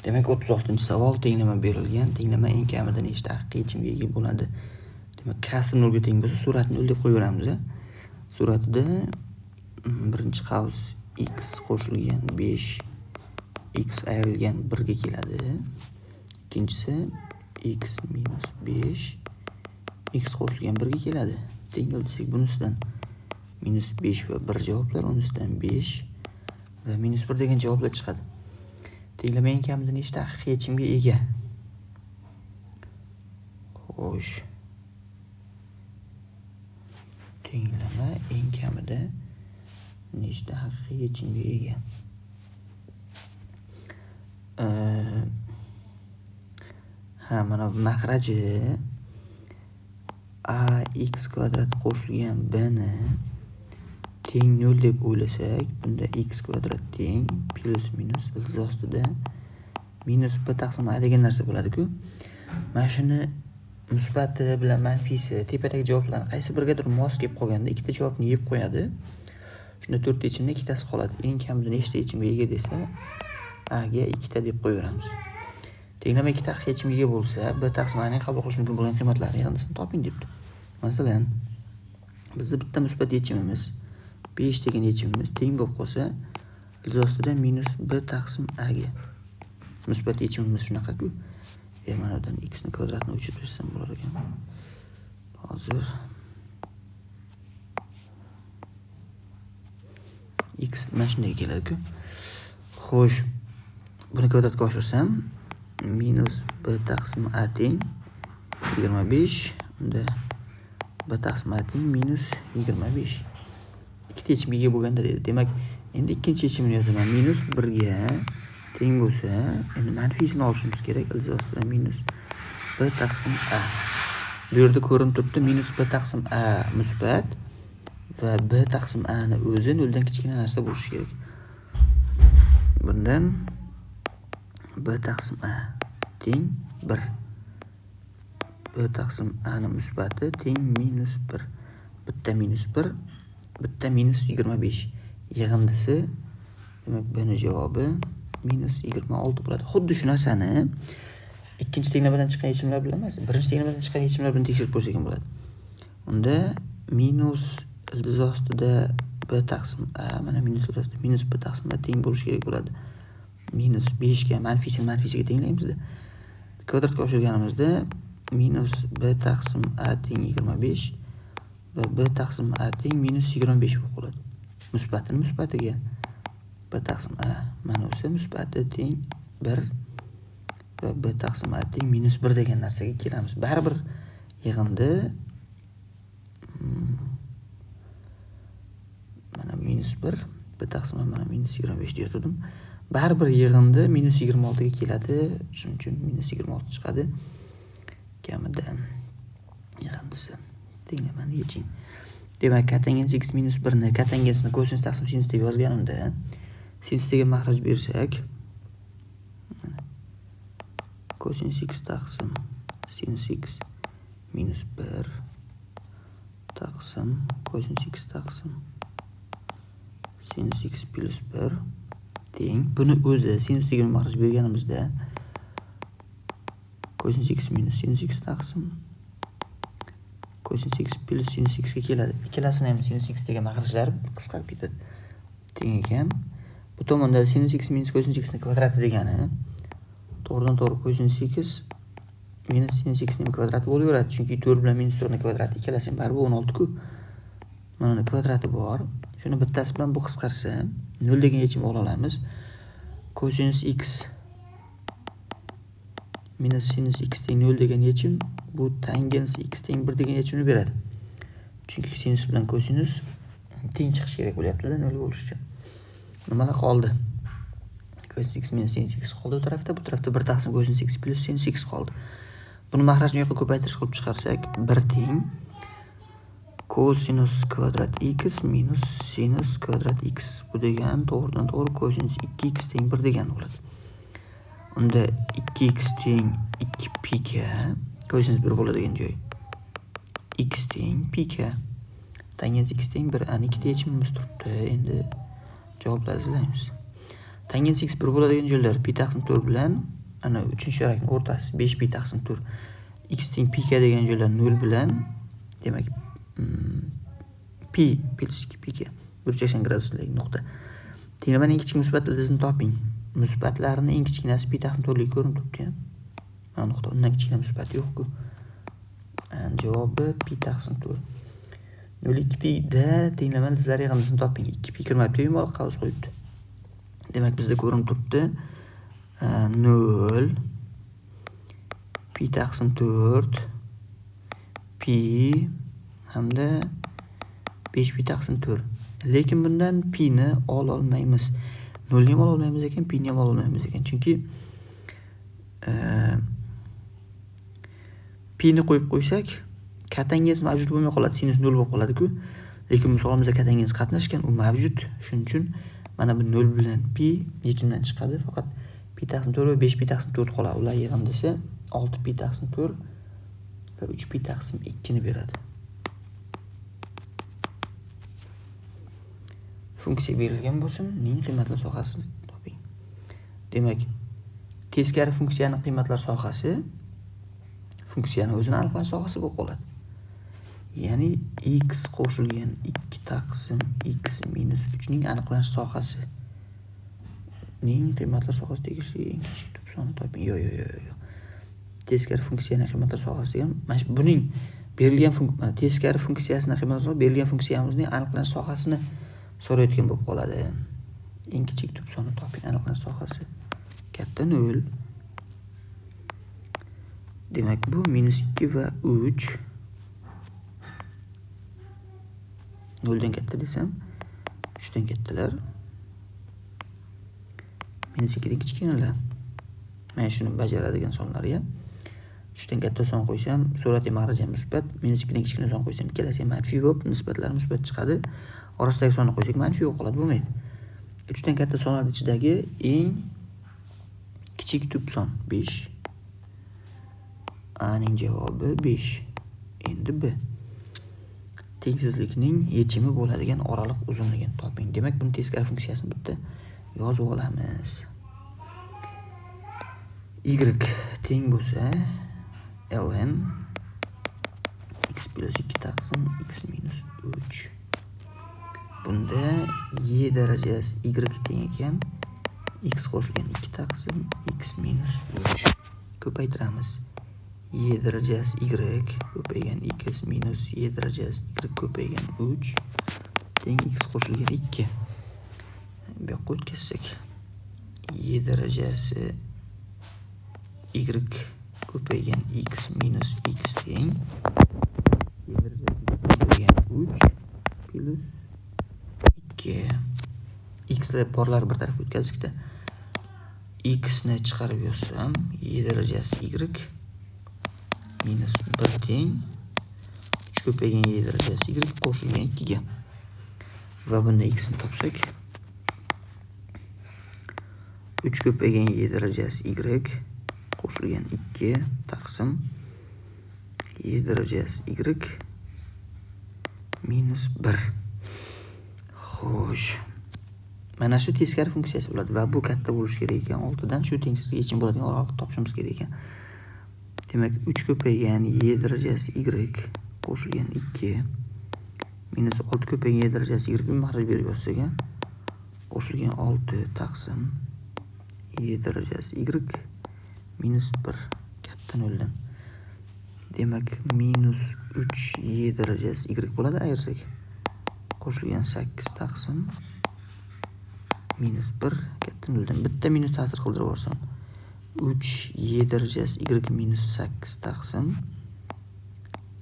Demak, 36-savol, tenglama berilgan. Tenglama eng kamida nechta haqiqiy yechimga ega bo'ladi? Demak, k si nolga teng bo'lsa, suratni nol deb qo'yaveramiz. Suratida birinchi qavs x qo'shilgan 5 x ayrilgan 1 ga keladi. Ikkinchisi x minus 5 x qo'shilgan 1 ga keladi. Teng desak, bunisidan minus 5 va 1 javoblar, unisidan 5 va minus 1 degan javoblar chiqadi. Tenglama eng kamida nechta haqiqiy yechimga ega? Xo'sh. Tenglama eng kamida nechta haqiqiy yechimga ega? Ha, mana mahraji a x kvadrat qo'shilgan b ni teng 0 deb o'ylasak, bunda x kvadrat teng plus minus ildiz ostida minus b taqsim a degan narsa bo'ladi-ku. Mana shuni musbati bilan manfiysi tepadagi javoblarni qaysi birigadir mos kelib qolganda ikkita javobni yeb qo'yadi. Shunda to'rtta yechimdan ikkitasi qoladi. Eng kamida nechta yechimga ega desa, a ga ikkita deb qo'yaveramiz. Tenglama ikkita haqiqiy yechimga ega bo'lsa, b taqsim a ning qabul qilish mumkin bo'lgan qiymatlari yig'indisini toping debdi. Masalan, bizni bitta musbat yechimimiz 5 degan yechimimiz teng bo'lib qolsa, ildiz ostida minus b taqsim a ga. Musbat yechimimiz shunaqa-ku. Mana bundan x ni kvadratini o'chirib tashlasham bo'lar ekan. Hozir x mana shunday keladi-ku. Xo'sh, buni kvadratga oshirsam minus b taqsim a teng 25, unda b taqsim a teng minus 25. Ikkita yechimga ega bo'lganda deydi. Demak, endi ikkinchi yechimini yozaman. Minus 1 ga teng bo'lsa, endi manfiysini olishimiz kerak. Ildiz ostida minus b taqsim a. Bu yerda ko'rinib turibdi, minus b taqsim a musbat va b taqsim a ni o'zi noldan kichkina narsa bo'lishi kerak. Bundan b taqsim a teng 1. B taqsim a ni musbati teng minus 1. Bitta minus 1, bitta minus 25. Yig'indisi, demak, b ni javobi minus 26 bo'ladi. Xuddi shu narsani ikkinchi tenglamadan chiqqan yechimlar bilan emas, birinchi tenglamadan chiqqan yechimlar bilan tekshirib ko'rsak ham bo'ladi. Unda minus ildiz ostida b taqsim a, mana minus ildiz ostida minus b taqsim a teng bo'lishi kerak bo'ladi. Minus 5 ga manfiysini manfiysiga tenglaymizda. Kvadratga oshirganimizda minus b taqsim a teng 25 va b taqsim a teng minus 25 bo'lib qoladi. Musbatini musbatiga b taqsim a mana o'sha musbati teng 1 va b taqsim a teng minus 1 degan narsaga kelamiz. Baribir yig'indi mana minus 1 b taqsim a mana minus 25 deb yozdim. Baribir yig'indi minus 26 ga keladi. Shuning uchun minus 26 chiqadi. Kamida yig'indisi. Tenglamani yeching. Demak, kotangens x minus 1 ni kotangensni kosinus taqsim sinus deb yozganimda, sinus degan mahraj bersak, kosinus x taqsim sinus x minus 1 taqsim kosinus x taqsim sinus x plus 1 teng. Buni o'zi sinus degan mahraj berganimizda kosinus x minus sinus x taqsim kosinus x plus sinus x ga keladi. Ikkalasini ham sinus x degan mahrajlar qisqarib ketadi. Teng ekan. Bu tomonda sinus x minus kosinus x ning kvadrati degani to'g'ridan to'g'ri kosinus x minus sinus x ning kvadrati bo'laveradi. Chunki 4 bilan minus 4 ning kvadrati ikkalasi ham baribir 16 ku. Mana uni kvadrati bor. Shuni bittasi bilan bu qisqarsa 0 degan yechim ola olamiz. Kosinus x minus sinus x teng 0 degan yechim bu tangens x teng 1 degan yechimni beradi. Chunki sinus bilan kosinus teng chiqishi kerak bo'lyapti-da 0 bo'lishi uchun. Nimalar qoldi? Kosinus x minus sinus x qoldi bu tarafda, bu tarafda 1 taqsim kosinus x plus sinus x qoldi. Buni mahrajni yoqqa ko'paytirish qilib chiqarsak, 1 teng kosinus kvadrat x minus sinus kvadrat x. Bu degani to'g'ridan to'g'ri kosinus 2x teng 1 degani bo'ladi. Unda 2x teng 2 pi k, kosinus 1 bo'ladigan joy x teng pi k. Tangens x teng 1. Ana ikkita yechimimiz turibdi. Endi javoblar izlaymiz. Tangens x 1 bo'ladigan joylar pi taqsim 4 bilan ana 3-chorakning o'rtasi 5 pi taqsim 4. X teng pi k degan joylar 0 bilan, demak pi plus 2 pi k 180 graduslik nuqta. Tenglamaning eng kichik musbat ildizini toping. Musbatlarning eng kichkinasi pi taqsim 4 ligi ko'rinib turibdi. Mana nuqta, undan kichkina musbat yo'q-ku. Javobi pi taqsim 4. 0,2 pi da tenglama ildizlari yig'indisini toping. 2 pi kirmabdi, yumaloq qavs qo'yibdi. Demak, bizda ko'rinib turibdi 0 pi taqsim 4 pi hamda 5 pi taqsim 4. Lekin bundan pi ni ola olmaymiz. 0 ni ham ola olmaymiz ekan, pi ni ham ola olmaymiz ekan. Chunki pi ni qo'yib qo'ysak, kotangens mavjud bo'lmay qoladi, sinus 0 bo'lib qoladi-ku. Lekin misolimizda kotangens qatnashgan, u mavjud. Shuning uchun mana bu 0 bilan pi yechimdan chiqadi. Faqat pi taqsim 4 va 5 pi taqsim 4 qoladi. Ular yig'indisi 6 pi taqsim 4 va 3 pi taqsim 2 ni beradi. Funksiya berilgan bo'lsin, ning qiymatlar sohasini toping. Demak, teskari funksiyaning qiymatlar sohasi funksiyani o'zini aniqlash sohasi bo'lib qoladi. Ya'ni x qo'shilgan 2 taqsim x minus 3 ning aniqlanish sohasi ning qiymatlar sohasi tegishli eng kichik tub sonni toping. Yo'q, yo'q, yo'q, yo'q. Teskari funksiyaning qiymatlar sohasi degan mana shu buning berilgan teskari funksiyasining qiymatlar sohasi berilgan funksiyamizning aniqlanish sohasini so'rayotgan bo'lib qoladi. Eng kichik tub sonni toping, aniqlanish sohasi katta 0. Demak, bu minus 2 va 3. 0 dan katta desam, 3 dan kattalar. Minus 2 dan kichkinalar. Mana shuni bajaradigan sonlarga 3 dan katta son qo'ysam, suratli mahraj ham musbat, minus 2 dan kichkina son qo'ysam, ikkalasi ham manfiy bo'lib, nisbatlar musbat chiqadi. Orasidagi sonni qo'ysak manfiy bo'lib qoladi, bo'lmaydi. 3 dan katta sonlar ichidagi eng kichik tub son 5. A ning javobi 5. Endi B. Tengsizlikning yechimi bo'ladigan oraliq uzunligini toping. Demak, buni teskari funksiyasini bitta yozib olamiz. Y teng bo'lsa ln x plus 2 taqsim x minus 3. Bunda y darajasi y teng ekan x qo'shilgan 2 taqsim x minus 3. Ko'paytiramiz. Y darajasi y ko'paygan x minus y darajasi y ko'paygan 3 teng x qo'shilgan 2. Bu yoqqa o'tkazsak, y darajasi y ko'paygan x minus x teng y darajasi ko'paygan 3 plus 2. X lar borlar bir tarafga o'tkazdik-da. X ni chiqarib yozsam, y darajasi y minus 1 teng 3 ko'paygan y darajasi y qo'shilgan 2 ga. Va bunda x ni topsak, 3 ko'paygan y darajasi y qo'shilgan 2 taqsim y darajasi y minus 1. Xo'sh. Mana shu teskari funksiyasi bo'ladi va bu katta bo'lishi kerak ekan 6 dan. Shu tengsizlik yechim bo'ladigan oraliqni topishimiz kerak ekan. Demak, 3 ko'paygan y darajasi y qo'shilgan 2 minus 6 ko'paygan y darajasi y mahraj berib yozsak, qo'shilgan 6 taqsim y darajasi y minus 1 katta 0 dan. Demak, minus 3 y darajasi y bo'ladi ayirsak. Qo'shilgan 8 taqsim minus 1 katta 0 dan. Bitta minus ta'sir qildirib yuborsam, 3 y darajasi y minus 8 taqsim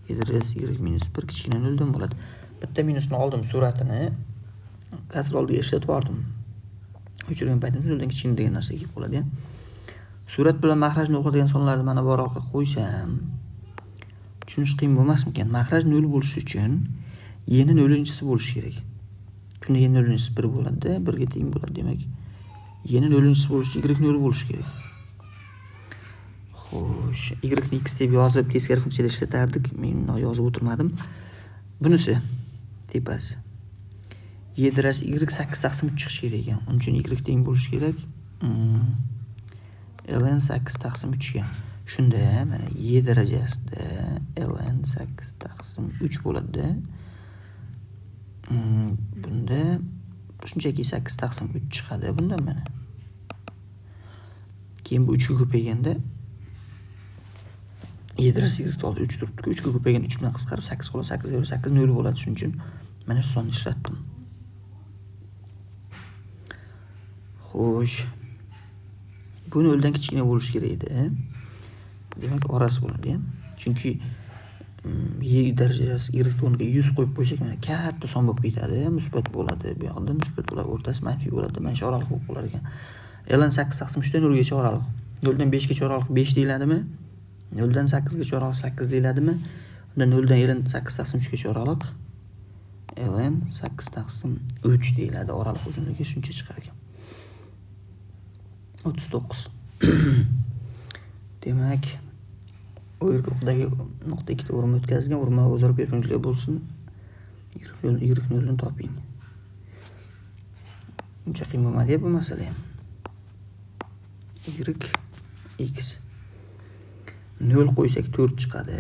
y darajasi y minus 1 kichkina 0 dan bo'ladi. Bitta minusni oldim, suratini ta'sir oldiga ishlatib yubordim. O'chirgan paytimizda 0 dan kichkina degan narsa kelib qoladi. Surat bilan mahrajni o'qiydigan sonlarni mana bu oraliqqa qo'ysam, tushunish qiyin bo'lmasmikan? Mahraj 0 bo'lishi uchun y ni 0-inchisi bo'lishi kerak. Shunda y 0-inchisi 1 bo'ladi-da, 1 ga teng bo'ladi. Demak, y ni 0-inchisi bo'lishi uchun y 0 bo'lishi kerak. Xo'sh, y ni x deb yozib teskari funksiyada ishlatardik. Men uni yozib o'tirmadim. Bunisi tepasi. Y darajasi y 8 taqsim 3 chiqishi kerak ekan. Uning uchun y teng bo'lishi kerak ln 8 taqsim 3 ga. Shunda mana y darajasida ln 8 taqsim 3 bo'ladi. Bunda shunchaki 8 taqsim 3 chiqadi bundan mana. Keyin bu 3 ga ko'payganda y darajasi y oldi 3 turibdi-ku, 3 ga ko'payganda 3 bilan qisqarib 8 qoladi, 8 0 8 0 bo'ladi. Shuning uchun mana shu sonni ishlatdim. Xo'sh. Bu 0 dan kichkina bo'lishi kerak edi. Demak, orasi bo'ladi, chunki y darajasi y o'rniga 100 qo'yib qo'ysak, mana katta son bo'lib ketadi, musbat bo'ladi. Bu yoqda musbat bo'ladi, o'rtasi manfiy bo'ladi. Mana shu oraliq bo'lib qolar ekan. Ln 8 taqsim 3 dan 0 gacha oraliq. 0 dan 5 gacha oraliq 5 deyiladimi? 0 dan 8 gacha oraliq 8 deyiladimi? Unda 0 dan ln 8 taqsim 3 gacha oraliq ln 8 taqsim 3 deyiladi. Oraliq uzunligi shuncha chiqar ekan. 39. Demak, y o'qidagi nuqta ikkita o'rinma o'tkazilgan, o'rinma o'zaro perpendikulyar bo'lsin. Y nolni toping. Uncha qiyin bo'lmadi bu masala ham. Y x 0 qo'ysak 4 chiqadi.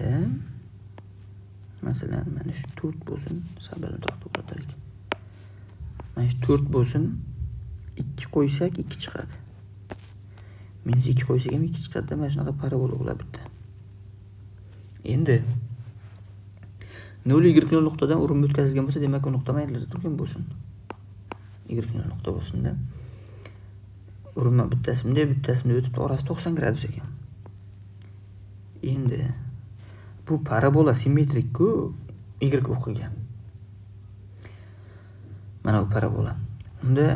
Masalan, mana shu 4 bo'lsin, sal balandroq to'g'rilaylik. Mana shu 4 bo'lsin, 2 qo'ysak 2 chiqadi. Minus 2 qo'ysak ham 2 chiqadi. Mana shunaqa parabola bo'ladi bitta. Endi 0 y 0 nuqtadan urinma o'tkazilgan bo'lsa, demak u nuqta maydalarda turgan bo'lsin. Y 0 nuqta bo'lsin-da. Urinma bittasi bunday, bittasi bunday o'tib, orasi 90 gradus ekan. Endi bu parabola simmetrik-ku y o'qiga. Mana bu parabola. Unda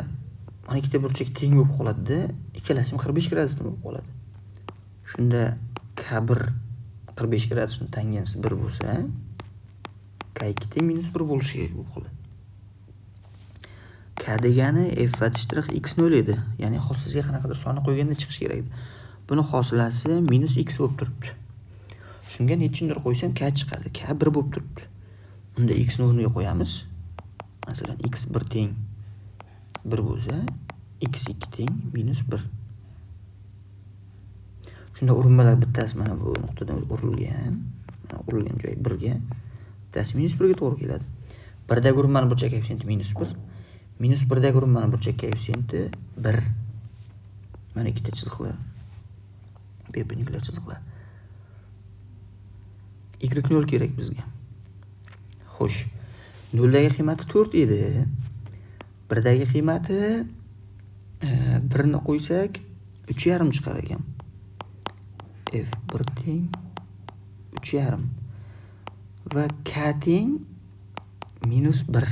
mana ikkita burchak teng bo'lib qoladi-da, ikkalasi ham 45 gradusdan bo'lib qoladi. Shunda K1 45 gradusning tangensi 1 bo'lsa, K2 teng minus 1 bo'lishi kerak bo'lib qoladi. K degani f shtrix x 0 edi. Ya'ni hosilasiga qanaqadir sonni qo'yganda chiqishi kerak edi. Buni hosilasi minus x bo'lib turibdi. Shunga nechindir qo'ysam k chiqadi. K 1 bo'lib turibdi. Unda x ni o'rniga qo'yamiz. Masalan, x 1 teng 1 bo'lsa, x2 teng minus 1. Shunda urinmalar bittasi mana bu nuqtadan urilgan, mana urilgan joyi 1 ga, bittasi minus 1 ga to'g'ri keladi. 1dagi urinmani burchak koeffitsiyenti minus 1, minus 1dagi urinmani burchak koeffitsiyenti 1. Mana ikkita chiziqlar. Perpendikulyar chiziqlar. Y 0 kerak bizga. Xo'sh, 0dagi qiymati 4 edi. 1dagi qiymati 1ni qo'ysak 3,5 chiqar ekan. F1 teng 3,5 va K teng minus 1.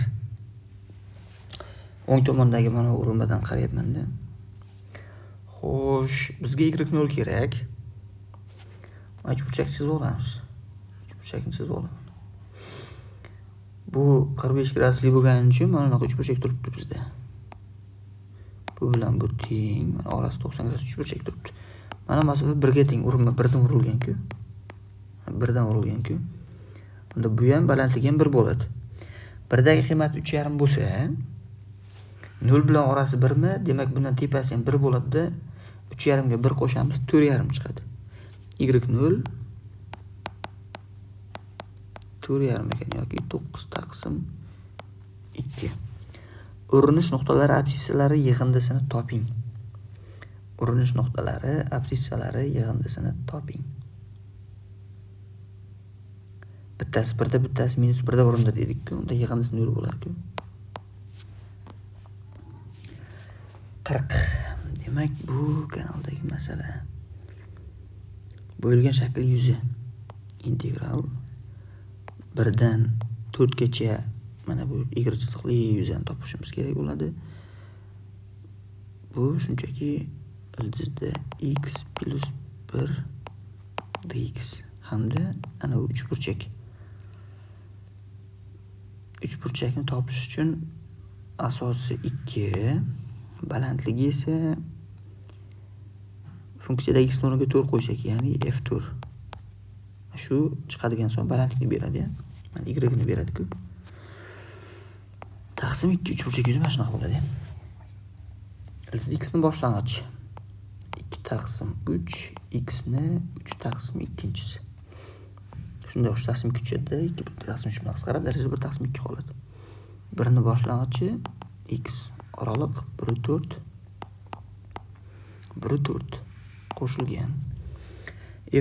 O'ng tomondagi mana urinmadan qarayapman-da. Xo'sh, bizga y 0 kerak. Uchburchak chizib olamiz. Uchburchakni chizib olaman. Bu 45 gradusli bo'lgani uchun mana bunaqa uchburchak turibdi bizda. Bu bilan bu teng, mana orasi 90 gradus uchburchak turibdi. Mana masofa 1 ga teng, urinma 1 dan urilgan-ku. 1 dan urilgan-ku. Unda bu ham balandligi ham 1 bo'ladi. 1dagi qiymati 3,5 bo'lsa, 0 bilan orasi 1 mi? Demak, bundan tepasi ham 1 bo'ladi-da. 3,5 ga 1 qo'shamiz, 4,5 chiqadi. Y 0 4,5 ekan yoki 9 taqsim 2. Urinish nuqtalari absissalari yig'indisini toping. Urinish nuqtalari absissalari yig'indisini toping. Bittasi 1da, bittasi minus 1da urindi dedik-ku, unda yig'indisi 0 bo'lar-ku. 40. Demak, bu kanaldagi masala. Bo'yilgan shakl yuzi. Integral 1 dan 4 gacha mana bu y chiziqli yuzani topishimiz kerak bo'ladi. Bu shunchaki ildizda x plus 1 dx hamda ana bu uchburchak. Uchburchakni topish uchun asosi 2, balandligi esa funksiyada x o'rniga 4 qo'ysak, ya'ni f4. Shu chiqadigan son balandlikni beradi, mana y ni beradi-ku. Taqsim 2 uchburchak yuzi mana shunaqa bo'ladi. Ildiz x ni boshlang'ich 2 taqsim 3, x ni 3 taqsim 2-inchisi. Shunda 3 taqsim 2 tushadi, 2 taqsim 3 bilan qisqaradi, darajada 1 taqsim 2 qoladi. Birini boshlang'ichi x oraliq 1.4 1.4 qo'shilgan.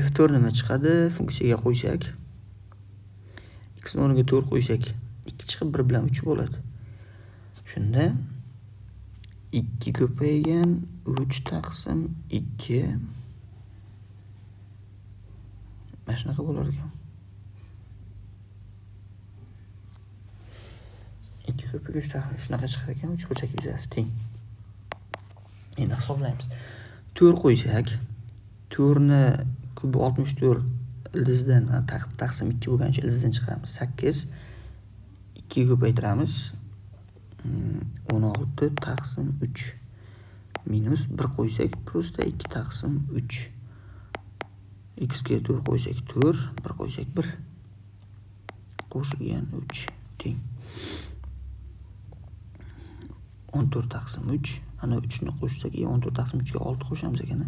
F4 nima chiqadi? Funksiyaga qo'ysak, x ni o'rniga 4 qo'ysak, 2 chiqib 1 bilan 3 bo'ladi. Shunda 2 ko'paygan 3 taqsim 2 mana shunaqa bo'lar ekan. 2 ko'paygan 3 taqsim shunaqa chiqar ekan, uchburchak yuzasi teng. Endi hisoblaymiz. 4 qo'ysak, 4 ni kubi 64 ildizdan taqsim 2 bo'lgani uchun ildizdan chiqaramiz. 8 2 ga ko'paytiramiz. 16 taqsim 3 minus 1 qo'ysak, prosta 2 taqsim 3. X ga 4 qo'ysak 4, 1 qo'ysak 1. Qo'shilgan 3 teng. 14 taqsim 3. Ana 3 ni qo'shsak, 14 taqsim 3 ga 6 qo'shamiz ekan.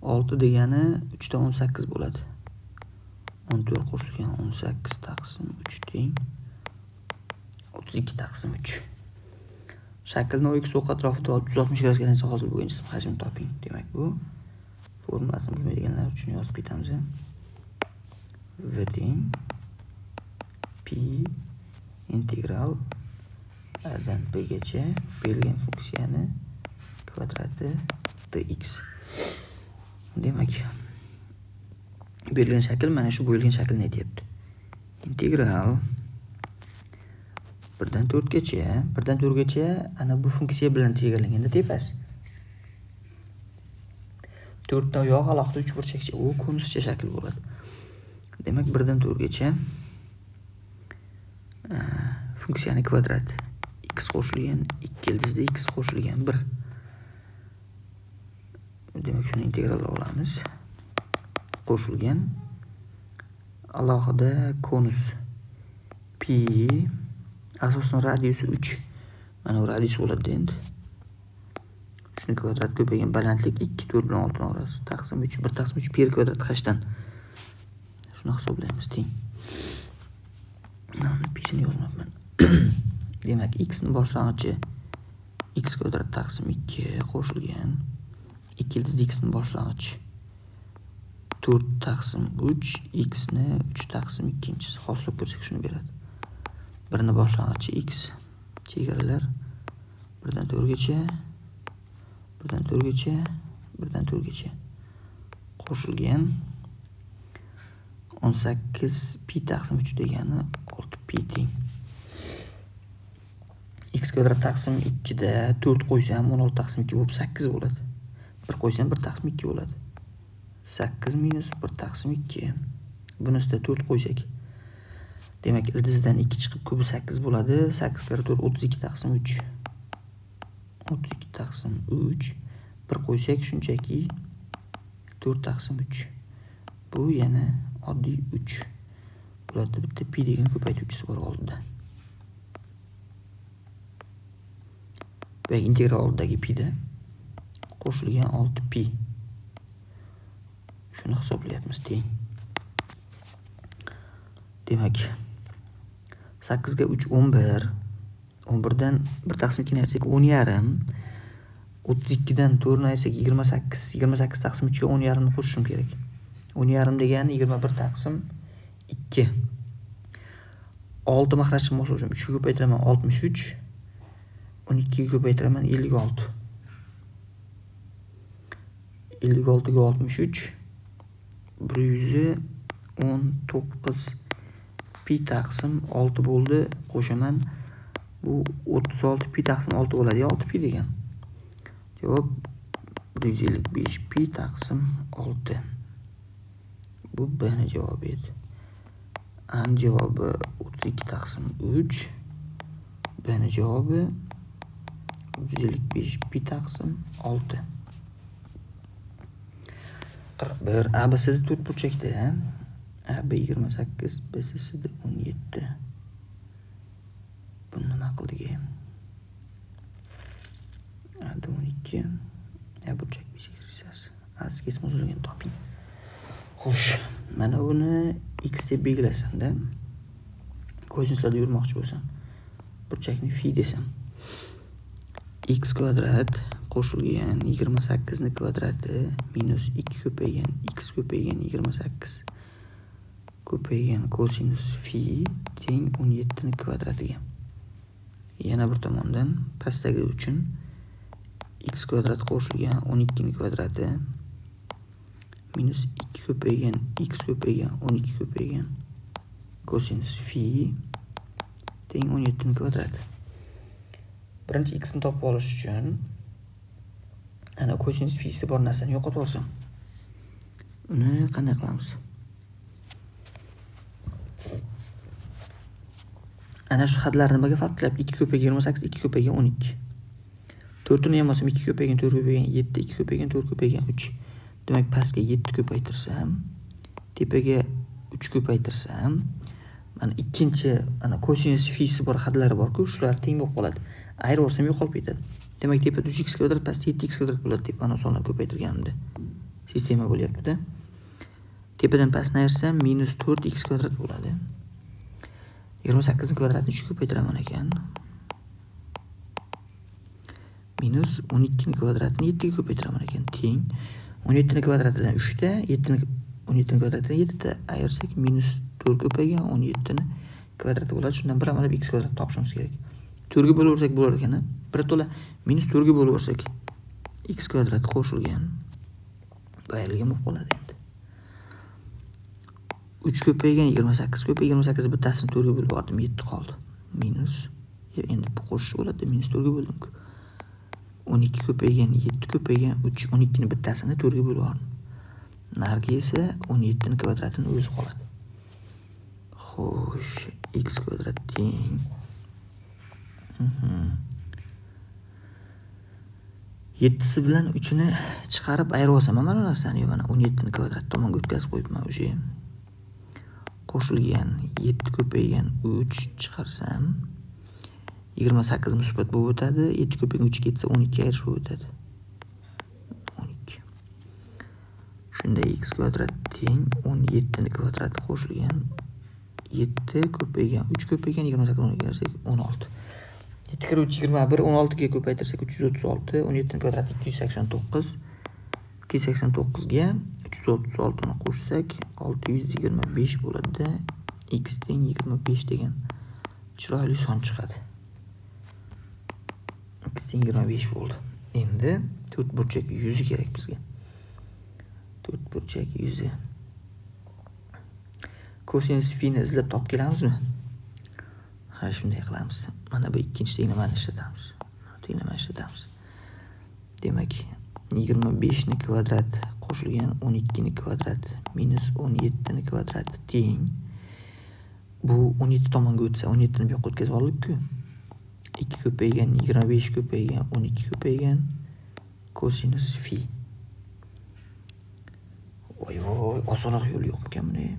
6 degani 3 dan 18 bo'ladi. 14 qo'shilgan 18 taqsim 3 teng 32 taqsim 3. Shaklni OX o'q atrofida 360 gradusga aylansa hosil bo'lgan jism hajmini toping. Demak, bu formulasini bilmaydiganlar uchun yozib ketamiz. V teng pi integral a dan b gacha berilgan funksiyani kvadrati dx. Demak, berilgan shakl mana shu bo'yilgan shaklni aytyapti. Integral 1 dan 4 gacha, 1 dan 4 gacha ana bu funksiya bilan chegaralanganda tepasi. 4 dan uyog'i alohida uchburchakcha, u konuscha shakl bo'ladi. Demak, 1 dan 4 gacha funksiyani kvadrati x qo'shilgan 2 ildizda x qo'shilgan 1. Demak, shuni integralga olamiz. Qo'shilgan alohida konus pi asosan radiusi 3. Mana bu radius bo'ladi endi. 3 ni kvadrat ko'paygan balandlik 2 4 bilan 6 orasi taqsim 3, 1 taqsim 3 pi kvadrat hashdan. Shuni hisoblaymiz teng. Mana pisini yozmabman. Demak, x ni boshlang'ichi x kvadrat taqsim 2 qo'shilgan 2 ildiz x ni boshlang'ichi 4 taqsim 3 x ni 3 taqsim 2-inchisi hosil ko'rsak shuni beradi. Birini boshlang'ichi x, chegaralar 1 dan 4 gacha, 1 dan 4 gacha, 1 dan 4 gacha qo'shilgan 18 pi taqsim 3 degani 6 pi teng. X kvadrat taqsim 2 da 4 qo'ysam 16 taqsim 2 bo'lib 8 bo'ladi. 1 qo'ysam 1 taqsim 2 bo'ladi. 8 minus 1 taqsim 2. Bunisida 4 qo'ysak, demak ildizdan 2 chiqib kubi 8 bo'ladi. 8 karra 4 32 taqsim 3. 32 taqsim 3. 1 qo'ysak shunchaki 4 taqsim 3. Bu yana oddiy 3. Bularda bitta pi degan ko'paytuvchisi bor oldida. Va integral oldidagi pi da qo'shilgan 6 pi. Shuni hisoblayapmiz teng. Demak, 8 ga 3 11. 11 dan 1 taqsim 2 ni ayirsak 10,5. 32 dan 4 ni ayirsak 28. 28 taqsim 3 ga 10,5 ni qo'shishim kerak. 10,5 degani 21 taqsim 2. 6 mahraj chiqmoqchi bo'lsam 3 ga ko'paytiraman 63. 12 ga ko'paytiraman 56. 56 ga 63 119 pi taqsim 6 bo'ldi. Qo'shaman. Bu 36 pi taqsim 6 bo'ladi. 6 pi degan. Javob 155 pi taqsim 6. Bu B ni javobi edi. A ni javobi 32 taqsim 3. B ni javobi 155 pi taqsim 6. 41 A B C D 4 burchakda. A B 28, B C C D 17. Buni nima qildik? AD 12 A burchak bisektrisasi. AS kesimi uzunligini toping. Xo'sh, mana buni x deb belgilasam-da, kosinuslarda yurmoqchi bo'lsam, burchakni fi desam, x kvadrat qo'shilgan 28 ni kvadrati minus 2 ko'paygan x ko'paygan 28 ko'paygan kosinus fi teng 17 ni kvadratiga. Yana bir tomondan pastdagi uchun x kvadrat qo'shilgan 12 ni kvadrati minus 2 ko'paygan x ko'paygan 12 ko'paygan kosinus fi teng 17 ni kvadrati. Birinchi x ni topib olish uchun ana kosinus fisi bor narsani yo'qotib yuborsam, uni qanday qilamiz? Ana shu hadlar nimaga farq qilyapti? 2 ko'paygan 28, 2 ko'paygan 12. 4 ni ham olsam 2 ko'paygan 4 ko'paygan 7, 2 ko'paygan 4 ko'paygan 3. Demak, pastga 7 ko'paytirsam, tepaga 3 ko'paytirsam, mana ikkinchi ana kosinus fisi bor hadlari bor-ku, shular teng bo'lib qoladi. Ayirib yuborsam yo'qolib ketadi. Demak, tepada 3x kvadrat, pastda 7x kvadrat bo'ladi deb mana sonlar ko'paytirganimda sistema bo'lyapti-da. Tepadan pastni ayirsam minus 4x kvadrat bo'ladi. 28 ning kvadratini 3 ko'paytiraman ekan. Minus 12 ning kvadratini 7 ga ko'paytiraman ekan. Teng 17 ning kvadratidan 3 ta, 17 ning kvadratidan 7 ta ayirsak minus 4 ko'paygan 17 ning kvadrati bo'ladi. Shundan bir amalab x kvadrat topishimiz kerak. 4 ga bo'lib yuborsak bo'lar ekan, bir to'la minus 4 ga bo'lib yuborsak x kvadrat qo'shilgan bayrilgan bo'lib qoladi endi. 3 ko'paygan 28 ko'paygan 28 bittasini 4 ga bo'lib yubordim, 7 qoldi. Minus endi bu qo'shish bo'ladi, minus 4 ga bo'ldim-ku. 12 ko'paygan 7 ko'paygan 3, 12 ni bittasini 4 ga bo'lib yubordim. Narigi esa 17 ning kvadratini o'zi qoladi. Xo'sh, x kvadrat teng 7si bilan 3ni chiqarib ayirib olsam mana bu narsani, mana 17 ning kvadrat tomonga o'tkazib qo'yibman o'sha. Qo'shilgan 7 ko'paygan 3 chiqarsam 28 musbat bo'lib o'tadi. 7 ko'paygan 3 ketsa 12 ayirish bo'lib o'tadi. 12. Shunda x kvadrat teng 17 ning kvadrati qo'shilgan 7 ko'paygan 3 ko'paygan 28 12 ayirsak 16. 7 kira 3 21, 16 ga ko'paytirsak 336, 17 ning kvadrati 289. 289 ga 336 ni qo'shsak 625 bo'ladi. X teng 25 degan chiroyli son chiqadi. X teng 25 bo'ldi. Endi to'rtburchak yuzi kerak bizga. To'rtburchak yuzi. Kosinus fi ni izlab topib kelamizmi? Ha, shunday qilamiz. Mana bu ikkinchi tenglamani ishlatamiz. Mana tenglamani ishlatamiz. Demak, 25 ni kvadrat qo'shilgan 12 ni kvadrat minus 17 ni kvadrat teng. Bu 17 tomonga o'tsa, 17 ni bu yoqqa o'tkazib oldik-ku. 2 ko'paygan 25 ko'paygan 12 ko'paygan kosinus fi. Voy voy, osonroq yo'l yo'qmikan buni?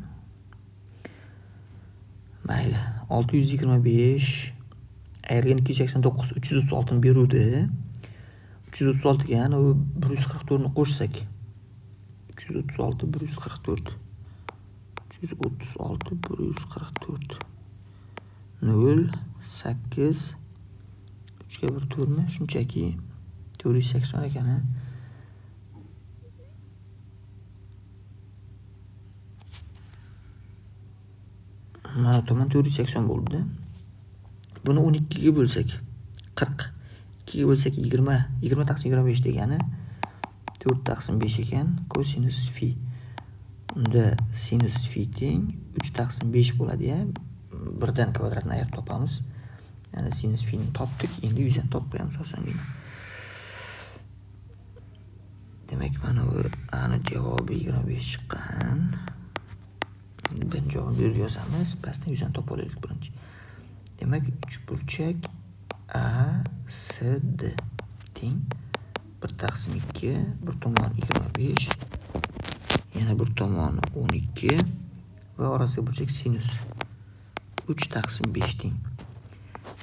Mayli, 625 ayirgan 289 336 ni beruvdi. 336 ga yana u 144 ni qo'shsak. 336 144. 336 144. 0 8 3 ga 1 4 mi? Shunchaki 480 ekan, ha. Mana tomon 480 bo'ldi. Buni 12 ga bo'lsak 40, 2 ga bo'lsak 20, 20 taqsim 25 degani 4 taqsim 5 ekan. Kosinus fi. Unda sinus fi teng 3 taqsim 5 bo'ladi-ya. Birdan kvadratni ayirib topamiz. Ya'ni sinus fi ni topdik, endi yuzani topib qo'yamiz osongina. Demak, mana bu ani javobi 25 chiqqan. Endi buni javobini bu yerga yozamiz, pastdan yuzani topib olaylik birinchi. Demak, uchburchak ASD teng 1 taqsim 2, bir tomoni 25, yana bir tomoni 12 va orasiga burchak sinus 3 taqsim 5 teng.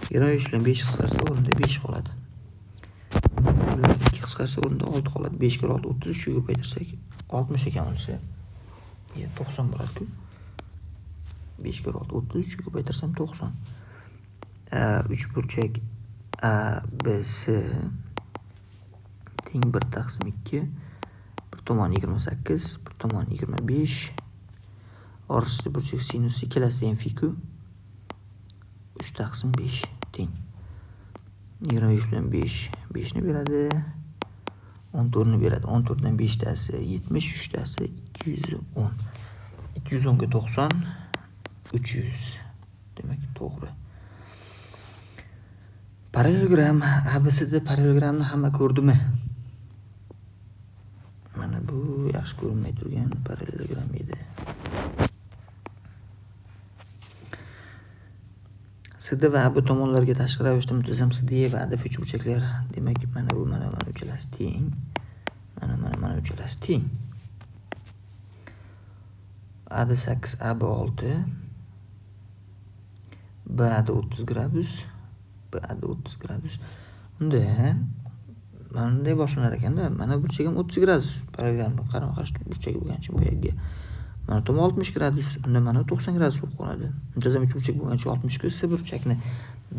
25 bilan 5 qisqarsa o'rnida 5 qoladi. 2 qisqarsa o'rnida 6 qoladi. 5 kira 6 30, 3 ga ko'paytirsak 60 ekan unisi. Ya 90 bo'ladi-ku. 5 kira 6 30, 3 ga ko'paytirsam 90. Uchburchak ABC teng 1 taqsim 2, bir tomoni 28, bir tomoni 25. Orasida burchak sinusi ikkalasida ham fi-ku. 3 taqsim 5 teng. 25 bilan 5 5 ni beradi. 14 ni beradi. 14 dan 5 tasi 70, 3 tasi 210. 210 ga 90 300. Demak, to'g'ri. Parallelogram ABCD parallelogramni hamma ko'rdimi? Mana bu yaxshi ko'rinmay turgan parallelogram edi. CD va AB tomonlarga tashqi ravishda muntazam CD va ADF uchburchaklar. Demak, mana bu, mana mana uchalasi teng. Mana mana mana uchalasi teng. AD 8, AB 6. BAD 30 gradus. BAD 30 gradus. Unda mana bunday boshlanar ekanda, mana burchak ham 30 gradus. Parallelogramning qarama-qarshi burchagi bo'lgani uchun bu yerga. Mana tomon 60 gradus, unda mana 90 gradus bo'lib qoladi. Muntazam uchburchak bo'lgani uchun 60 ku S burchakni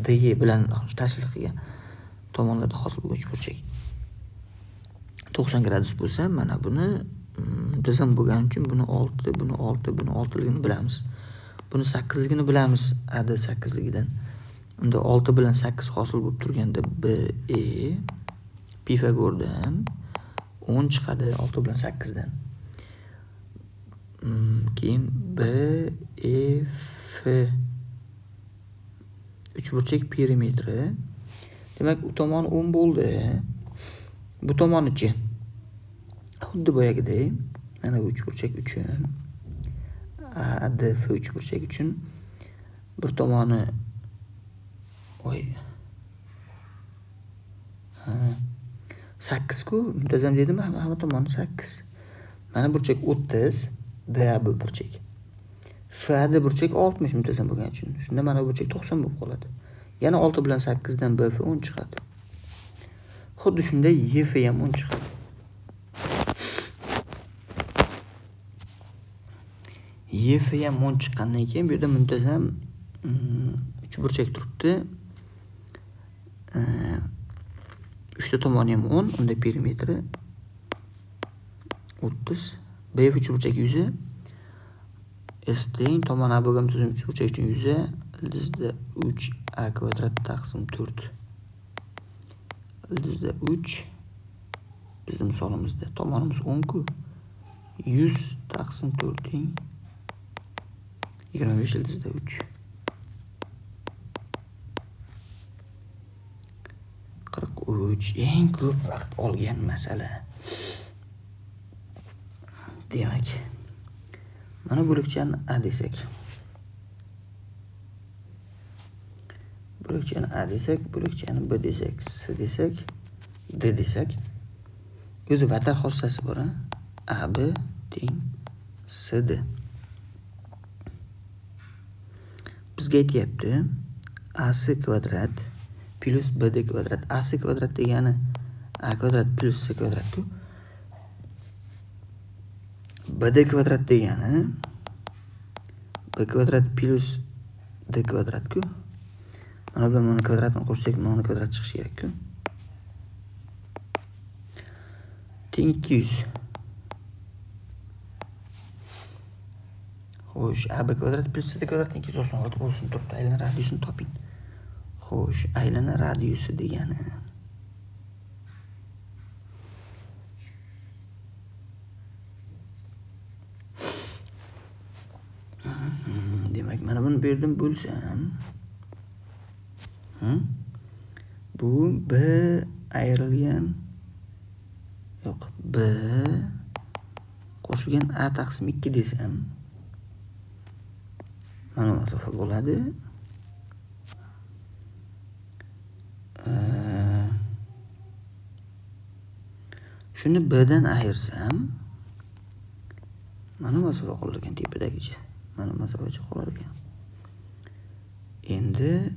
DE bilan tashkil qilgan tomonlarda hosil bo'lgan uchburchak 90 gradus bo'lsa, mana buni muntazam bo'lgani uchun buni 6, buni 6, buni 6 ligini bilamiz. Buni 8 ligini bilamiz AD 8 ligidan. Unda 6 bilan 8 hosil bo'lib turganda BE Pifagordan 10 chiqadi 6 bilan 8 dan. Keyin B E F uchburchak perimetri. Demak, u tomon 10 bo'ldi. Bu tomonichi xuddi boyagidek mana bu uchburchak uchun ADF uchburchak uchun bir tomoni oy ha 8 ku muntazam dedimmi? Hamma tomoni 8. Mana burchak 30, DAB burchak. FAD burchak 60 muntazam bo'lgani uchun. Shunda mana burchak 90 bo'lib qoladi. Yana 6 bilan 8 dan BF 10 chiqadi. Xuddi shunday EF ham 10 chiqadi. EF ham 10 chiqqandan keyin bu yerda muntazam uchburchak turibdi. 3 ta tomoni ham 10, unda perimetri 30. BF uchburchak 100, S teng tomon AB ga muntazam uchburchak uchun 100, ildizda 3 A kvadrat taqsim 4. Ildizda 3 bizim misolimizda tomonimiz 10 ku. 100 taqsim 4 teng 25 ildizda 3. 43 eng ko'p vaqt olgan masala. Demak, mana bo'lakchani A desak. Bo'lakchani A desak, bo'lakchani B desak, C desak, D desak. O'zi vatar xossasi bor, ha? AB teng CD. Bizga aytyapti AC kvadrat plus BD kvadrat. AC kvadrat degani A kvadrat plus C kvadrat ku. BD kvadrat degani B kvadrat plus D kvadrat ku. Mana bilan mana kvadratni qo'shsak, mana kvadrat chiqishi kerak-ku. Teng 200. Xo'sh, AB kvadrat plus CD kvadrat teng 296 bo'lsin turibdi. Aylana radiusini toping. Xo'sh, aylana radiusi degani demak, mana buni bu yerdan bo'lsam, bu B ayrilgan yo'q, B qo'shilgan A taqsim 2 desam, mana masofa bo'ladi. Shuni B dan ayirsam, mana masofa qolar ekan tepadagicha. Mana masofacha qolar ekan. Endi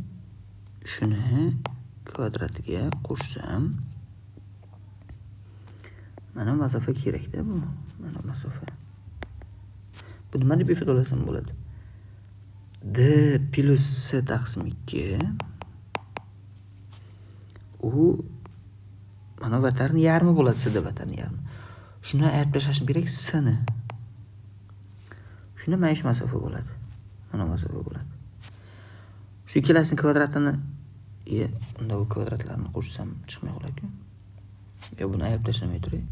Shuni kvadratiga qo'shsam mana masofa kerakda bu. Mana masofa. Bu nima deb ifodalasam bo'ladi? D plus C taqsim 2 u mana vatarni yarmi bo'ladi, CD vatarni yarmi. Shuni ayirib tashlashim kerak C ni. Shunda mana shu masofa bo'ladi. Mana masofa bo'ladi. Shu ikkalasini kvadratini unda u kvadratlarni qo'shsam chiqmay qoladi-ku. Yo buni ayirib tashlamay turay.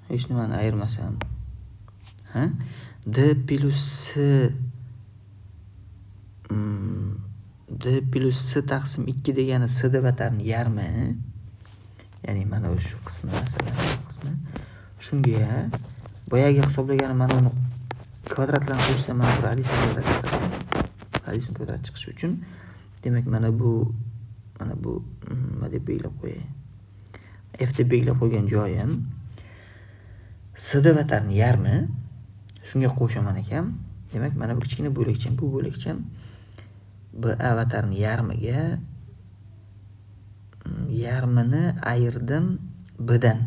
Hech nimani ayirmasam, ha? D plus C D plus C taqsim 2 degani CD vatarni yarmi. Ya'ni mana shu qismi, masalan, shu qismi. Shunga boyagi hisoblaganim mana uni kvadratlarni qo'shsam mana bu radiusni kvadrat chiqadi. Radiusni kvadrat chiqishi uchun demak mana bu nima deb belgilab qo'yay? F deb belgilab qo'ygan joyim CD vatarni yarmi. Shunga qo'shaman ekan. Demak, mana bu kichkina bo'lakcham, bu bo'lakcham BA vatarni yarmiga yarmini ayirdim B dan.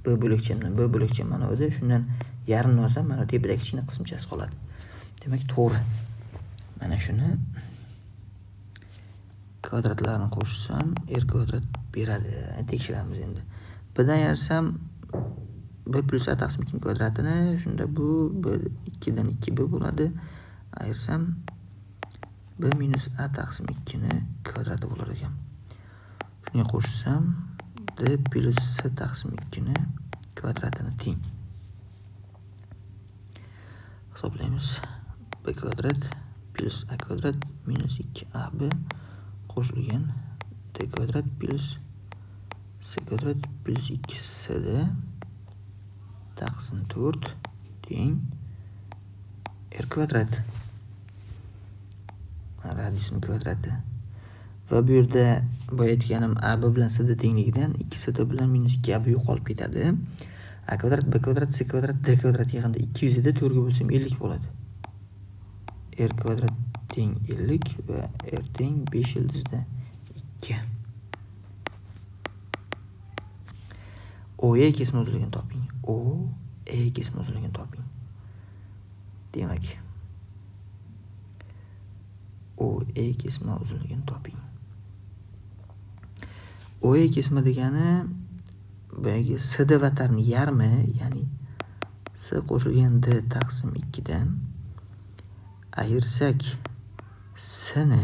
B bo'lakchamdan, B bo'lakcham mana bu yerda, shundan yarmini olsam mana tepadagi kichkina qismchasi qoladi. Demak, to'g'ri. Mana shuni kvadratlarni qo'shsam r kvadrat beradi. Tekshiramiz endi. B dan ayirsam B plus A taqsim 2 kvadratini, shunda bu B 2 dan 2 B bo'ladi. Ayirsam B minus A taqsim 2 ni kvadrati bo'lar ekan. Shunga qo'shsam D plus C taqsim 2 ni kvadratini teng. Hisoblaymiz. B kvadrat plus A kvadrat minus 2AB qo'shilgan D kvadrat plus C kvadrat plus 2CD taqsim 4 teng R kvadrat. Radiusning kvadrati. Va bu yerda boya aytganim AB bilan CD tengligidan 2CD bilan minus 2AB yo'qolib ketadi. A kvadrat, B kvadrat, C kvadrat, D kvadrat yig'indi 200 edi, 4 ga bo'lsam 50 bo'ladi. R kvadrat teng 50 va R teng 5 ildizda 2. OE kesma uzunligini toping. OE kesma uzunligini toping. Demak, OE kesma uzunligini toping. OE kesma degani boyagi CD vatarni yarmi, ya'ni C qo'shilgan D taqsim 2 dan ayirsak C ni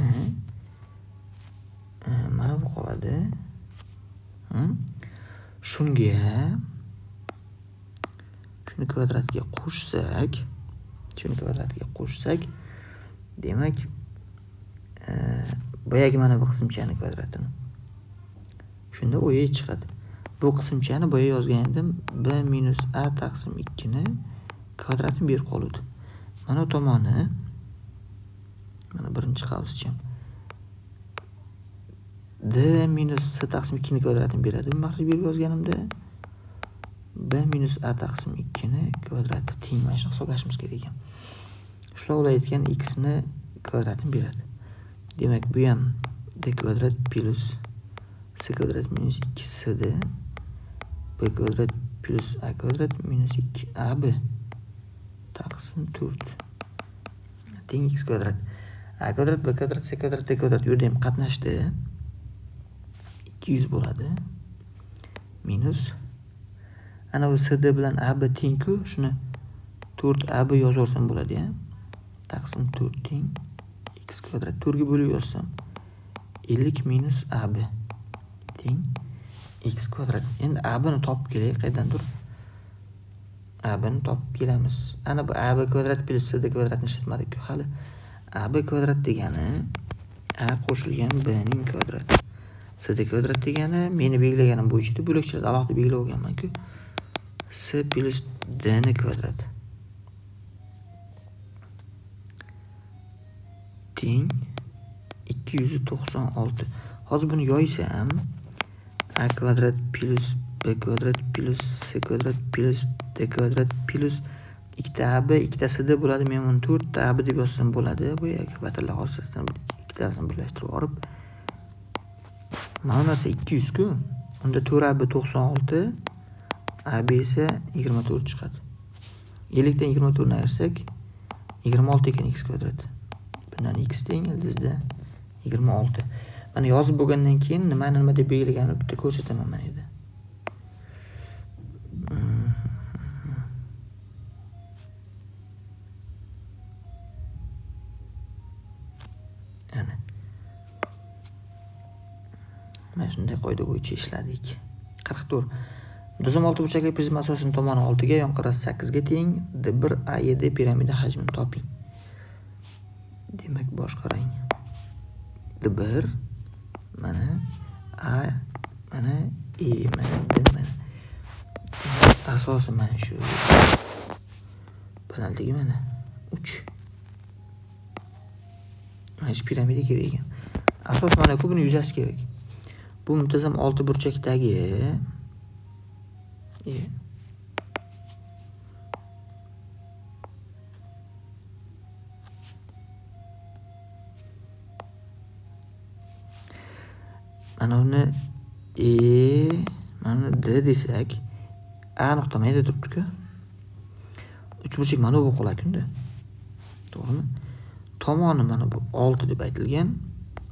mana bu qoladi. Shunga shuni kvadratga qo'shsak, demak boyagi mana bu qismchani kvadratini. Shunda OE chiqadi. Bu qismchani boya yozgan edim, B minus A taqsim 2 ni kvadratini berib qoluvdi. Mana bu tomoni, mana birinchi qavscham D minus C taqsim 2 ni kvadratini beradi. Bu maxraj berib yozganimda B minus A taqsim 2 ni kvadrati teng. Mana shuni hisoblashimiz kerak ekan. Shular ular aytgan x ni kvadratini beradi. Demak, bu ham D kvadrat plus C kvadrat minus 2CD B kvadrat plus A kvadrat minus 2AB taqsim 4 teng x kvadrat. A kvadrat, B kvadrat, C kvadrat, D kvadrat bu yerda ham qatnashdi. 200 bo'ladi. Minus ana bu CD bilan AB teng-ku, shuni 4AB yozaversam bo'ladi-ya. Taqsim 4 teng x kvadrat. 4 ga bo'lib yozsam 50 minus AB teng x kvadrat. Endi AB ni topib kelaylik, qayerdandir AB ni topib kelamiz. Ana bu AB kvadrat plus CD kvadratni ishlatmadik-ku hali. AB kvadrat degani A qo'shilgan B ning kvadrati. CD kvadrat degani meni belgilaganim bo'yicha bo'lakchalarni alohida belgilab olganman-ku. C plus D ni kvadrati teng 296. Hozir buni yoysam A kvadrat plus B kvadrat plus C kvadrat plus D kvadrat plus Ikkita AB, ikkita CD bo'ladi. Men buni 4 ta AB deb yozsam bo'ladi. Bu vatrlar xosasidan ikkitasini birlashtirib olib. Mana bu narsa 200 ku. Unda 4 AB 96, AB esa 24 chiqadi. 50 dan 24 ni ayirsak 26 ekan x kvadrat. Bundan x teng ildizda 26. Mana yozib bo'lgandan keyin nimani nima deb belgilaganimni bitta ko'rsataman mana yerda. Ana. Mana shunday qoida bo'yicha ishladik. 44. Muntazam olti burchakli prizma asosining tomoni 6 ga, yon qirrasi 8 ga teng. D1 AED piramida hajmini toping. Demak, bosh qarang. D1 mana A, mana E, mana D, mana. Asosi mana shu. Balandligi mana 3. Mana shu piramida kerak ekan. Asos mana ku, buni yuzasi kerak. Bu muntazam olti burchakdagi mana uni E, mana uni D desak, A nuqta mana yerda turibdi-ku. Uchburchak mana bu bo'lib qoladi unda. To'g'rimi? Tomoni mana bu 6 deb aytilgan.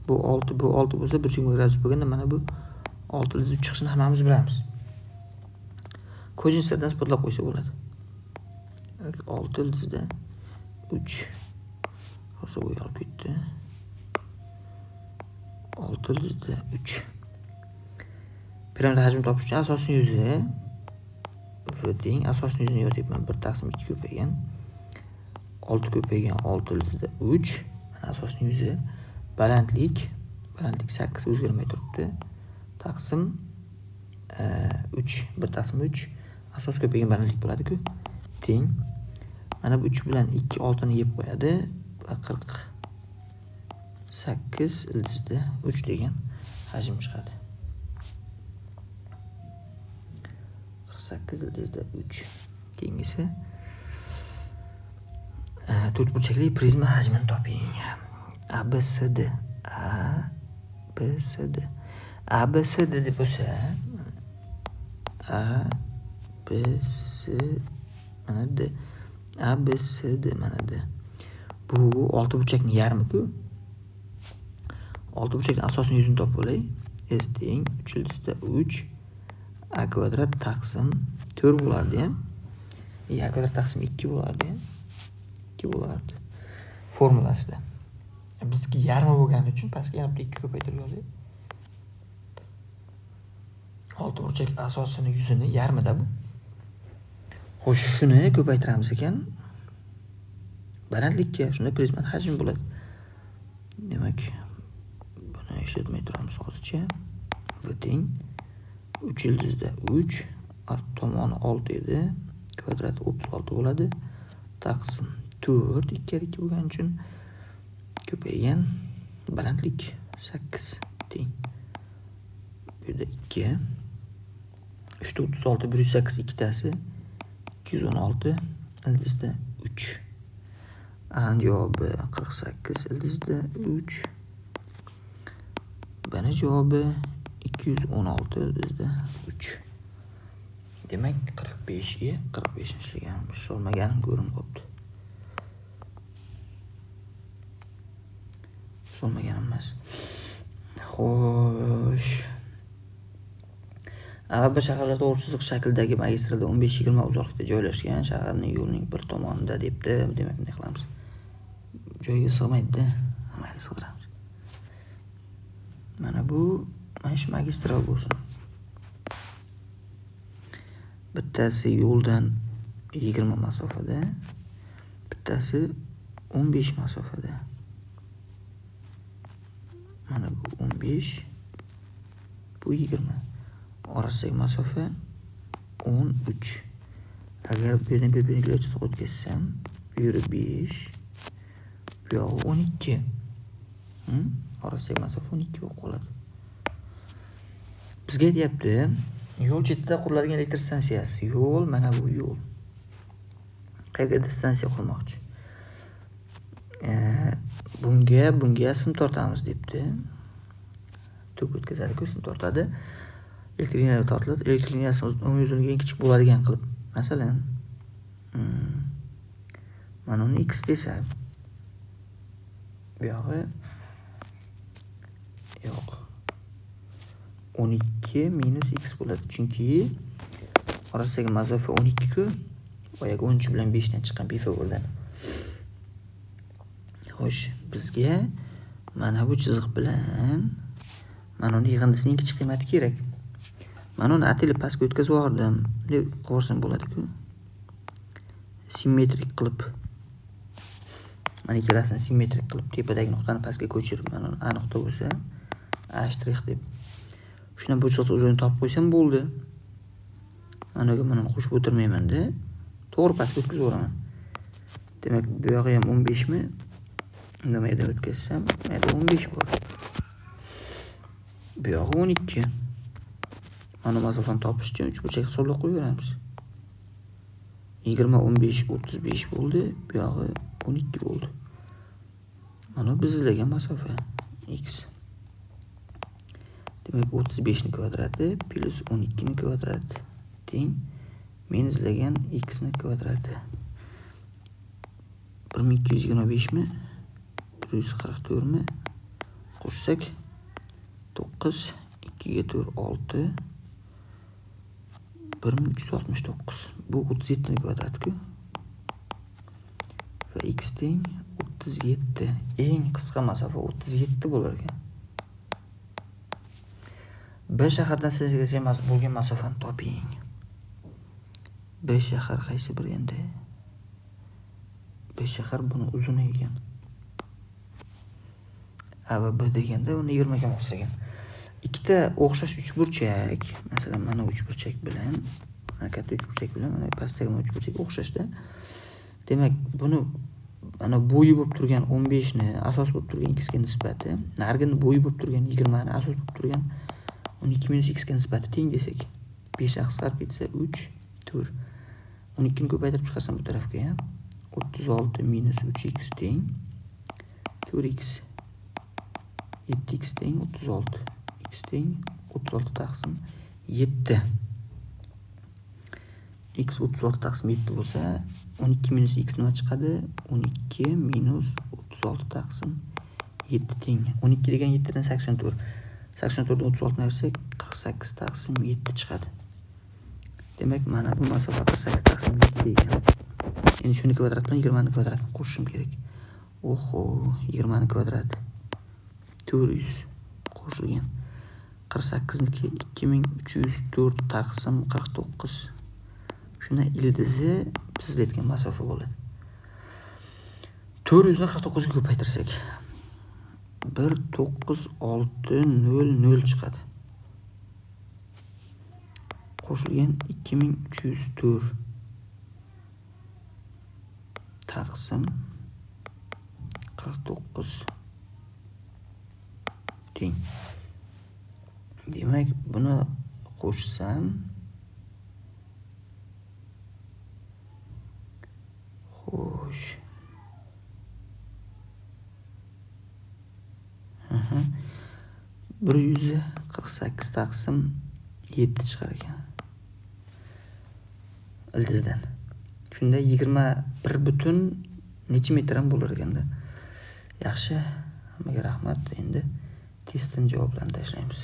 Bu 6, bu 6 bo'lsa 120 gradus bo'lganda mana bu 6 ildiz chiqishini hammamiz bilamiz. Kosinuslardan isbotlab qo'ysa bo'ladi. 6 ildizda 3. Rosa o'y olib ketdi. 6 ildizda 3. Piramida hajmini topish uchun asosiy yuzi V teng asosiy yuzini yozyapman. 1 taqsim 2 ko'paygan 6 ko'paygan 6 ildizda 3. Mana asosiy yuzi. Balandlik 8 o'zgarmay turibdi. Taqsim 3, 1 taqsim 3 asos ko'paygan balandlik bo'ladi-ku. Teng. Mana bu 3 bilan 2 6 ni yeb qo'yadi va 48 ildizda 3 degan hajm chiqadi. 48 ildizda 3. Keyingisi to'rtburchakli prizma hajmini toping. A B C D. A B C D. A B C D deb bo'lsa, A B C mana D. A B C D mana D. Bu olti burchakning yarmi-ku. Olti burchakning asosiy yuzini topib olay. S teng 3 ildizda 3 a kvadrat taqsim 4 bo'lardi ham. A kvadrat taqsim 2 bo'lardi ham. 2 bo'lardi. Formulasida. Bizga yarmi bo'lgani uchun pastga yana bitta 2 ko'paytirib yozay. Olti burchak asosini yuzini yarmida bu. Xo'sh, shuni ko'paytiramiz ekan balandlikka, shunda prizmani hajmi bo'ladi. Demak, buni ishlatmay turamiz hozircha. V teng 3 ildizda 3, art tomoni 6 edi, kvadrat 36 bo'ladi. Taqsim 4, 2 kar 2 bo'lgani uchun ko'paygan balandlik 8 teng. Bu yerda 2, 3 ta 36, 108 ikkitasi 216 ildizda 3. A javobi 48 ildizda 3. Bni javobi 216 ildizda 3. Demak, 45 ga 45 ni ishlaganmiz. Ishlolmaganim ko'rinib qolibdi. Ishlolmaganim emas. Xo'sh. A va B shaharlar to'g'ri chiziq shaklidagi magistralda 15-20 uzoqlikda joylashgan shaharning yo'lining bir tomonida debdi. Demak, bunday qilamiz. Joyga sig'maydi-da. Mayli, sig'diramiz. Mana bu, mana shu magistral bo'lsin. Bittasi yo'ldan 20 masofada, bittasi 15 masofada. Mana bu 15, bu 20. Orasidagi masofa 13. Agar bu yerdan perpendikulyar chiziq o'tkazsam, bu yeri 5, bu yog'i 12. Orasidagi masofa 12 bo'lib qoladi. Bizga aytyapti, yo'l chetida quriladigan elektr stansiyasi. Yo'l, mana bu yo'l. Qayerga distansiya qurmoqchi? Bunga sim tortamiz debdi. Tok o'tkazadi-ku, sim tortadi. Elektr liniya tortiladi. Elektr liniyasi umumiy uzunligi eng kichik bo'ladigan qilib. Masalan, mana uni x desa, bu yog'i yo'q. 12 minus x bo'ladi. Chunki orasidagi masofa 12 ku. Boyagi 13 bilan 5 dan chiqqan Pifagordan. Xo'sh, bizga mana bu chiziq bilan mana uni yig'indisining kichik qiymati kerak. Mana uni atayli pastga o'tkazib yubordim deb qo'rsam bo'ladi-ku. Simmetrik qilib. Mana ikkalasini simmetrik qilib tepadagi nuqtani pastga ko'chirib, mana uni A nuqta bo'lsa, A shtrix deb. Shundan bu chiziqni uzunini topib qo'ysam bo'ldi. Mana buga mana qo'shib o'tirmayman-da. To'g'ri pastga o'tkazib yuboraman. Demak, bu yog'i ham 15 mi? Unda bu yerdan o'tkazsam, bu yerda 15 bor. Bu yog'i 12. Mana masofani topish uchun uchburchak hisoblab qo'yaveramiz. 20, 15, 35 bo'ldi. Bu yog'i 12 bo'ldi. Mana biz izlagan masofa x. Demak, 35 ni kvadrati plus 12 ni kvadrati teng men izlagan x ni kvadrati. 1225 mi? 144 mi? Qo'shsak 9, 2 ga 4 6, 1369. Bu 37 ni kvadrati-ku. Va x teng 37. Eng qisqa masofa 37 bo'lar ekan. B shahardan sizgacha bo'lgan masofani toping. B shahar qaysi bir endi? B shahar buni uzuni ekan. A va B deganda uni 20 ga moslagan. Ikkita o'xshash uchburchak, masalan, mana uchburchak bilan, mana katta uchburchak bilan mana pastdagi mana uchburchak o'xshashda. Demak, buni mana bo'yi bo'lib turgan 15 ni asos bo'lib turgan x ga nisbati, narigini bo'yi bo'lib turgan 20 ni asos bo'lib turgan 12 minus x ga nisbati teng desak, 5 dan qisqarib ketsa 3, 4. 12 ni ko'paytirib chiqarsam bu tarafga ham 36 minus 3x teng 4x, 7x teng 36, x teng 36 taqsim 7. X 36 taqsim 7 bo'lsa, 12 minus x nima chiqadi? 12 minus 36 taqsim 7 teng. 12 degan 7 dan 84. 84 dan 36 ayirsak 48 taqsim 7 chiqadi. Demak, mana bu masofa 48 taqsim 7 ekan. Endi shuni kvadrat bilan 20 ni kvadratini qo'shishim kerak. Oho, 20 ni kvadrati 400 qo'shilgan 48 niki 2304 taqsim 49. Shunda ildizi biz aytgan masofa bo'ladi. 400 ni 49 ga ko'paytirsak 19600 chiqadi. Qo'shilgan 2304 taqsim 49 teng. Demak, buni qo'shsam xo'sh. 148 taqsim 7 chiqar ekan. Ildizdan. Shunda 21 butun necha metr ham bo'lar ekanda. Yaxshi, hammaga rahmat. Endi testdan javoblarni tashlaymiz.